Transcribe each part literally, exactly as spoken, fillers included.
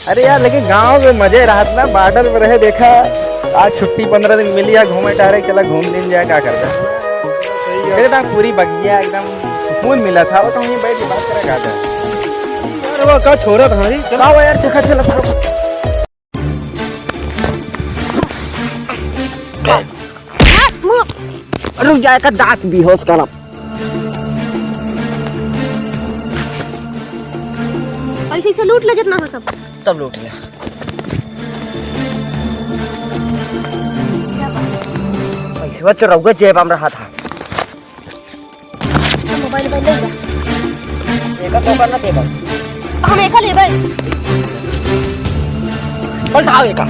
अरे यार, लेकिन गाँव में मजे रहत ना, बॉर्डर पे रहे। देखा, आज छुट्टी पन्द्रह दिन मिली है, घूमे टहरे, चला घूम लीन जाए, का करता। एकदम पूरी बगिया, एकदम सुकून मिला था। वो तो वहीं बैठ के बात करा, का था। अरे वो का छोरा था, हाँ जी? चला। आओ यार, देखा, चला, चला। रुक जाए का दांत बेहोश करब। ऐसे, ऐसे लूट ले जितना हो सब। सब लूट ले। पैसवा चोरौआ जेब में रहा था। मोबाइल, मोबाइल ले जा। एका तो करना देबा। हम एका लेबै। पलटाओ एका।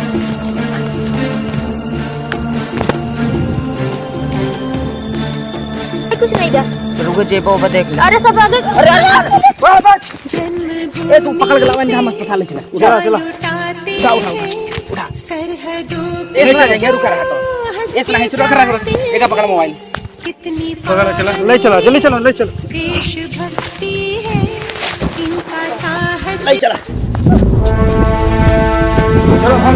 कुछ नहीं बा। रुको, जेबो ओबा देख ले। अरे, सब आगे। अरे, अरे, अरे, बस, बस। ए, तू पकड़ के लावा, इनका हम अस्पताल ले चला। उठा, चला। उठा, उठा, उठा, उठा। ऐसा नहीं, रुका रहा तो। ऐसा नहीं, रुका रहा, रुका। एका पकड़ मोबाइल। पकड़, चला, ले चला, जल्दी चला, ले चला। देशभक्ति है इनका साहस। ले चला। चलो, भाग।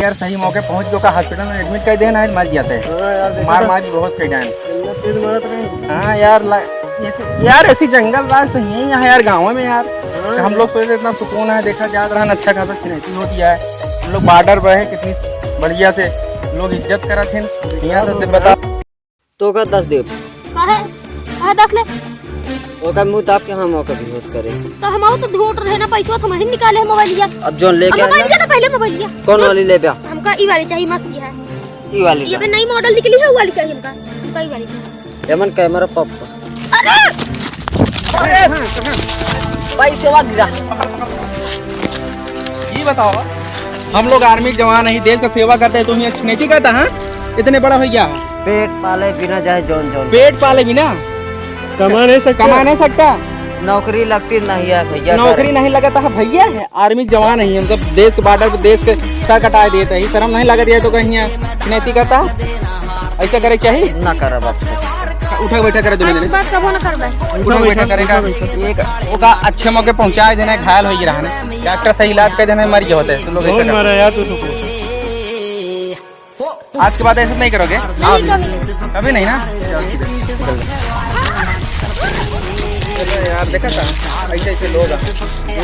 यार, सही मौके पहुंच के ओका हॉस्पिटल में एडमिट कर देना है, मर जाते हैं। हाँ यार, देखो मार ना। मार भी बहुत कई जाए। इतना तेज मारा था कहीं। हाँ यार, ला-, ऐसे, यार, ऐसी जंगल राज तो यही है यार, गाँव में यार। हाँ। हम लोग सोचे इतना सुकून है, देखा जात रहा, अच्छा खासा छिनैती होती है। हम लोग बॉर्डर पर है, कितनी बढ़िया से लोग इज्जत करत हैं। यहाँ तो बता। तो का दस देब। काहे? काहे दस ले? ओकर मुंह दाब के हम ओकर बेहोश करे। तो हम आऊ तो ढूंढ रहे ना, पैसवा तो हम ही निकाले है मोबाइलिया। अब जोन लेके हम आए मोबाइल ना। के ना पहले मोबाइलिया। कौन ले? वाली लेबे? हमका ई वाली चाहिए, मस्त ई है। ई वाली ये ला। तो नई मॉडल निकली है, वो वाली चाहिए हमका। हमका ई वाली। एमन कैमरा पॉप। अरे! अरे! पैसवा गिरा। ये बताओ, हम लोग आर्मी के जवान है, देश का सेवा करते हैं, तुम ये छिनैती करता, हाँ? इतने बड़ा हो गया। पेट पाले बिना चाहे जौन जौन। पेट पाले बिना? कमा नहीं सकता। कमा नहीं सकता। नौकरी लगती नहीं है भैया, नौकरी नहीं लगता है भैया, है आर्मी जवान है, हम सब देश के बॉर्डर पे देश के सर कटाए देते हैं, शर्म नहीं लगत है तो कहीं है, छिनैती करता, ऐसा करे चाहिए? ना करब अब से। उठा बैठा करे दोनों आज जने। बात कबो ना करबे। उठा बैठा करेगा। उठा बैठा। एक ओका अच्छे मौके पहुंचाए देना, घायल हो गया है ना, डॉक्टर सही इलाज कर देना, मर गए होते हैं, तुम लोग ऐसा बहुत करते। मारा यार तू सबको। आज के बाद ऐसा नहीं करोगे? नहीं, कभी नहीं। कभी नहीं ना? चलो, ठीक है, निकल लो। चलो यार, देखा था, ऐसे ऐसे लोग हैं।